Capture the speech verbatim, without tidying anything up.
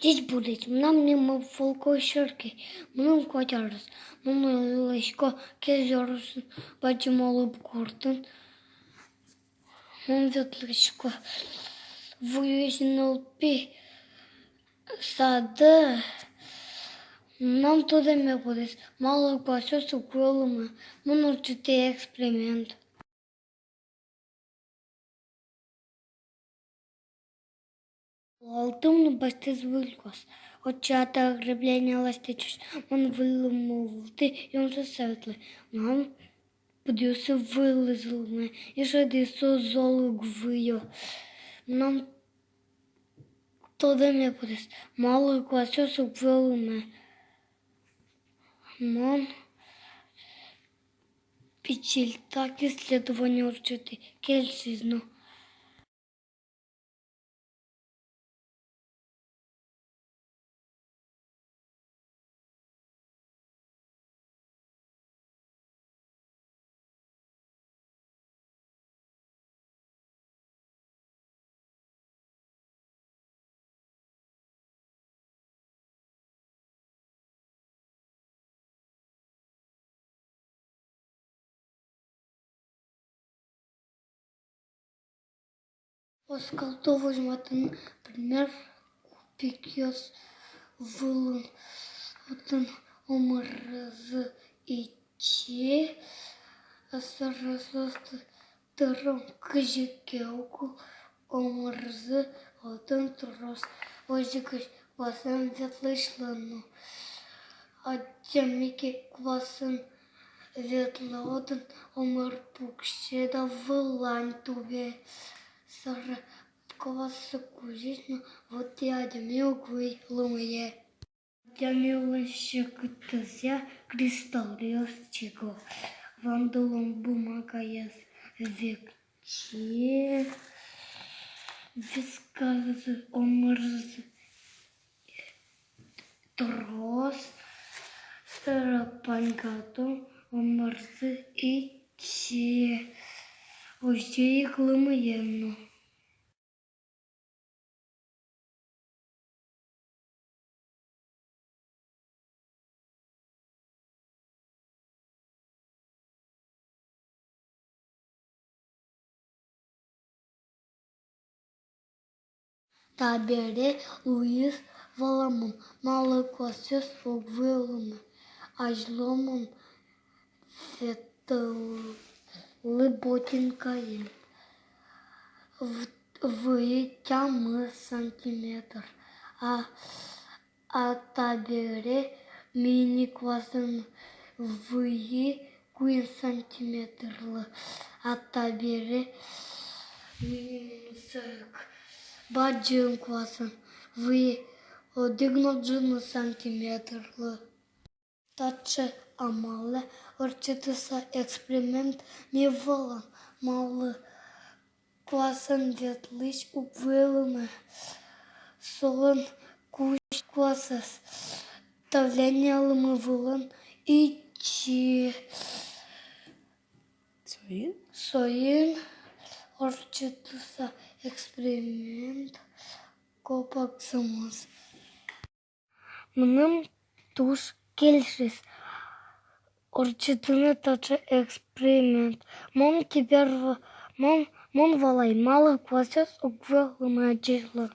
Ӟечбуресь, мынам нимы Волков Сергей, мыным куать арес. Мон улӥсько Кез ёросын, Бадӟым Олып гуртын. Мон ветлӥсько вуюись нылпи садэ. Мынам тодэме потӥз, малы куасъёс уг вуо лымые. Мон ортчытӥ эксперимент. Валалтӥ мыным басьтӥз выль куас. Отчы ата крепление лэсьтӥ ӵош. Мон выль лымы вылтӥ ёншаса ветлӥ. Мынам пыдъёсы вуылӥзы лымые, и шӧдӥ, со зол уг вуо. Мынам тодэме потӥз, малы куасъёс уг вуо лымые. Мон пичильтак исследование ортчытӥ, кельшиз но. Оскалтэ возьматыны пример: кубикъёс вылын, отын омырзы ичи, сыӵе соосты тыром кызьы ке ук, омырзы отын трос. Озьы ик куасэн ветлӥсьлы но. Адями ке куасэн ветлэ, отын омыр пуксе да вылань тубе. Сыӵе куасэн кузись но, вот и адями уг вуы лымые. Адями улон секытэзъя кристаллъёс чиго. Вандылон бумагаез векчи, вискалзы омырзы трос, сыӵе паньгатон омырзы ичи. Озьы ик лымыен но. Табере луиз валамон, малы куасъёс уг вуо лымые. Азьло мон ветлӥ Ботинкаен. В-, вуи тямыс сантиметр. А, а табере мини куасэн вуи куинь сантиметрлы. А табере мини сыӵе бадӟым куасэн вуи одӥг но ӝыны сантиметрлы. Таӵе амалэ ортчытыса эксперимент, ми валам, малы куасэн ветлӥсь уг вуы лымые. Солэн кузь куасэз, давление лымы вылын ичи. Соин? Соин ортчытыса эксперимент копак зэмос. Мыным туж кельшиз ортчытыны таӵе эксперимент. Мон теперь в-, мон, мон валай, малы куасъёс уг вуо лымые ачиз лы.